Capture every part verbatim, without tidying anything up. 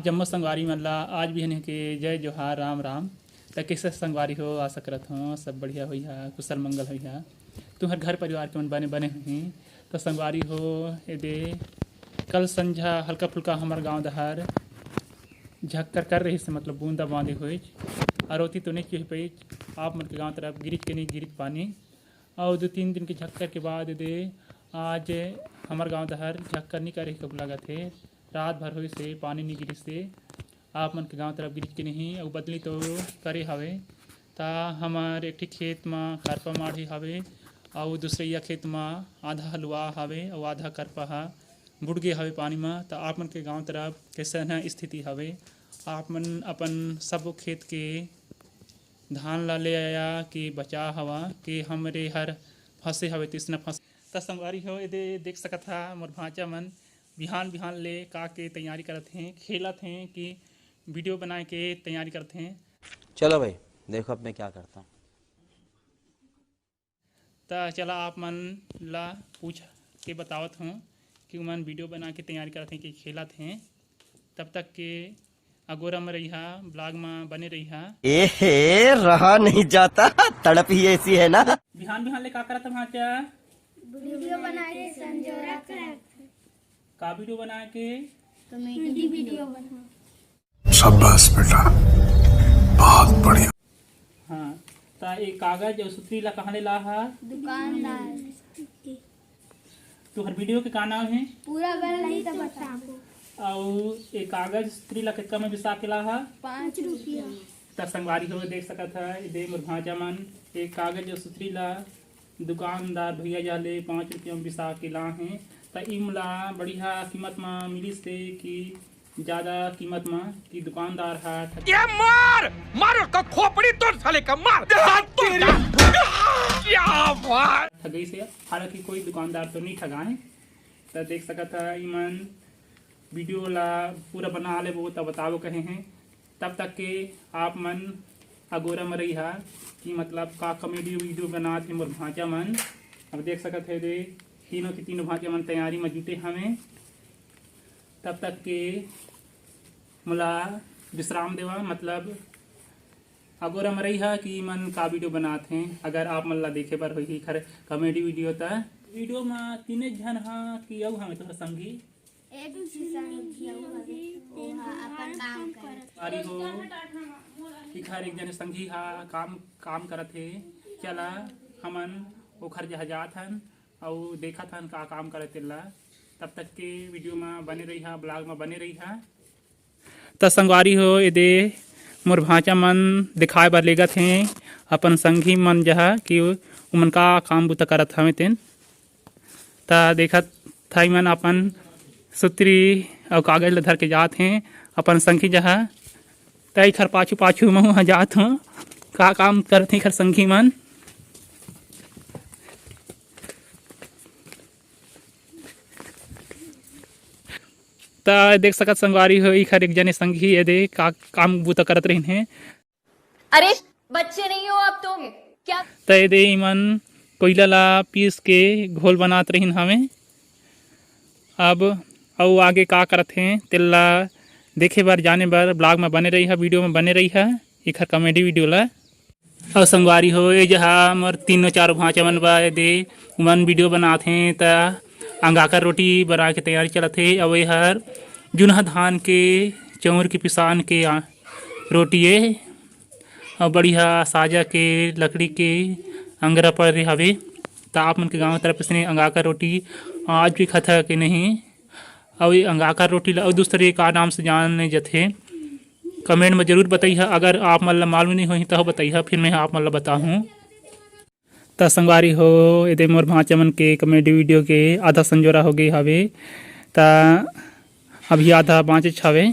जम्मो संगवारी मन ला आज बिहनिया के जय जोहार, राम राम। त कइसे संगवारी हो, आशा करत हों सब बढ़िया होइहा, कुशल मंगल होइहा। तुम्हर घर परिवार के मन बने बने होही। त संगवारी हो, एदे कल संझा हल्का फुल्का हमर गांव डहर झक्कर कर रहिस, मतलब बूंदा बांदी होइच, अउ ओती तो नइ होय पाइच, आप मन के गांव तरफ गिरिच के नइ गिरिच पानी। अउ दू तीन दिन के झक्कर के बाद एदे आज हमर गांव डहर झक्कर नइ करे कभू लागत हे, रात भर होइस हे, पानी नइ गिरिस हे। आप मन के गांव तरफ गिरिच के नहीं, अउ बदली तो करे हवे। त हमर एक ठी खेत म करपा माढ़े हवे, अउ दूसरइया खेत म आधा लुवा हवे, अउ आधा करपा ह बुड़ गे हवे पानी म। त आप मन के गांव तरफ कइसन स्थिति हवे? आप मन अपन सब खेत के धान ला ले आया कि बचा हवा कि हमरे हर फंसे हवे, तइसना फंसे। त संगवारी हो, एदे देख सकत हा मोर भांचा मन बिहान बिहान ले का के तैयारी करत हें, खेलत हें कि वीडियो बनाए के तैयारी करत हें। चलो भाई, देखो अब मैं क्या करता हूँ। त चला आप मन ला पूछ के बतावत हों कि उमन वीडियो बना के तैयारी करत हें कि खेलत हें। तब तक के अगोरा म रहिहा, ब्लॉग म बने रहिहा। ए हे, रहा नहीं जाता, तड़प ही ऐसी है ना। बिहान बिहान ले का करत हे भांचा? वीडियो बना के संजोरा करत। का वीडियो बना के? कॉमेडी वीडियो बना। शाबाश बेटा, बहुत बढ़िया। हाँ, त ए कागज अउ सुतरी ला कहाँ ले लाहा? दुकानदार। तुहर वीडियो के का नाम हे? पूरा अगर नहीं तो बताबो। अउ ए कागज सुतरी ला कतका में बिसा के लाहा? पाँच रुपया। त संगवारी हो, देख सकत हा, एदे मोर भांचा मन ए कागज अउ सुतरी ला दुकानदार भैया जहाँ ले पाँच रुपया में बिसा के लाहे। त इमला बढ़िया कीमत म मिलिस हे कि ज्यादा कीमत म कि दुकानदार ह ठग ये मार, मार उसका खोपड़ी तोड़ साले का, मार। हाथ तोड़। क्या मार? ठगई से, हालांकि कोई दुकानदार तो नहीं ठगाए। त देख सकत हा, इमन वीडियो ला पूरा बना लेबो त बताबो कहे हैं। तब तक के आप मन अगोरा म रहिहा कि मतलब का कॉमेडी वीडियो बनात हे मोर भांचा मन। अब देख सकत हे दे, तीनों के तीनों भांचा मन तैयारी म जुटे हवे। तब तक के मोला विश्राम देवा, मतलब अगोरा म रहिहा कि मन का वीडियो बनात हे। अगर आप मन ला देखे बर होही खर कॉमेडी वीडियो, त वीडियो म तीने झन हा कि अउ हवे तोहर संगी? एक संगी अउ हवे, ओहा अपन काम करत। अरे हो, इखर एक जने संगी हा काम, काम करत हे। चला हमन ओखर जहाँ जात हन अउ देखत हन का काम करत तेला। तब तक के वीडियो म बने रहिहा, ब्लॉग म बने रहिहा। त संगवारी हो, एदे मोर भांचा मन दिखाए बर लेगत हें अपन संगी मन जहाँ कि उमन का काम बुता करत हवे तेन। त देखत हई मन अपन सुतरी अउ कागज ल धर के जात हें अपन संगी जहाँ। त इखर पाछू पाछू महू ह जात हों, का काम करत हें इखर संगी मन। त देख सकत संगवारी हो, इखर एक जने संगी एदे का काम बुता करत रहिन हे। अरे बच्चे नहीं हो अब तुम, क्या? त एदे इमन कोइला ला पीस के घोल बनात रहिन हवे। अब अउ आगे का करत हे तेला देखे बर, जाने बर ब्लॉग म बने रहिहा, वीडियो म बने रहिहा, इखर कॉमेडी वीडियो ला। अउ संगवारी हो, ए जहा मोर तीनों चारों भांचा मन बा, एदे उमन वीडियो बनात हे, त अंगाकर रोटी बना के तैयारी चलत हे। अउ एहर जुनहा धान के चौर के पिसान के आ, रोटी ए, अउ बढ़िया साजा के लकड़ी के अंगरा पड़े हवे। त आप मन के गांव तरफ इसने अंगाकर रोटी आज भी खाता के नहीं? अउ ये अंगाकर रोटी ला अउ दूसरे का नाम से जाने जथे? कमेंट में जरूर बताइहा। अगर आप मन ला मालूम नहीं होही, तब बताइहा, फिर मैं आप मन ला बताहूँ। त संगवारी हो, एदे मोर भांचा मन के कॉमेडी वीडियो के आधा संजोरा हो गई हवे, त अभी आधा बाँचेच हवे।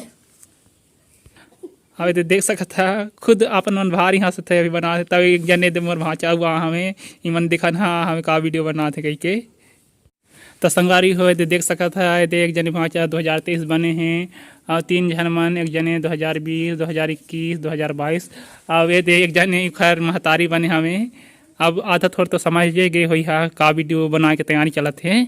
हवे तो देख सकत हा, खुद अपन मन भारी हंसत हे, अभी बनात हे, तब एक जने दे मोर भांचा हुआ हवे, इमन देखन हा हवे का वीडियो बनात हे कहिके। त संगवारी हो, एदे देख सकत हा, एदे एक जने भांचा दो हज़ार तेईस बने हे, अउ तीन झन मन, एक जने दो हज़ार बीस, दो हज़ार इक्कीस, दो हज़ार बाईस, अउ एदे एक जने इखर महतारी बने हवे। अब आधा थोर तो समझे गे होई हा, का वीडियो बनाए के तैयारी चलत हे।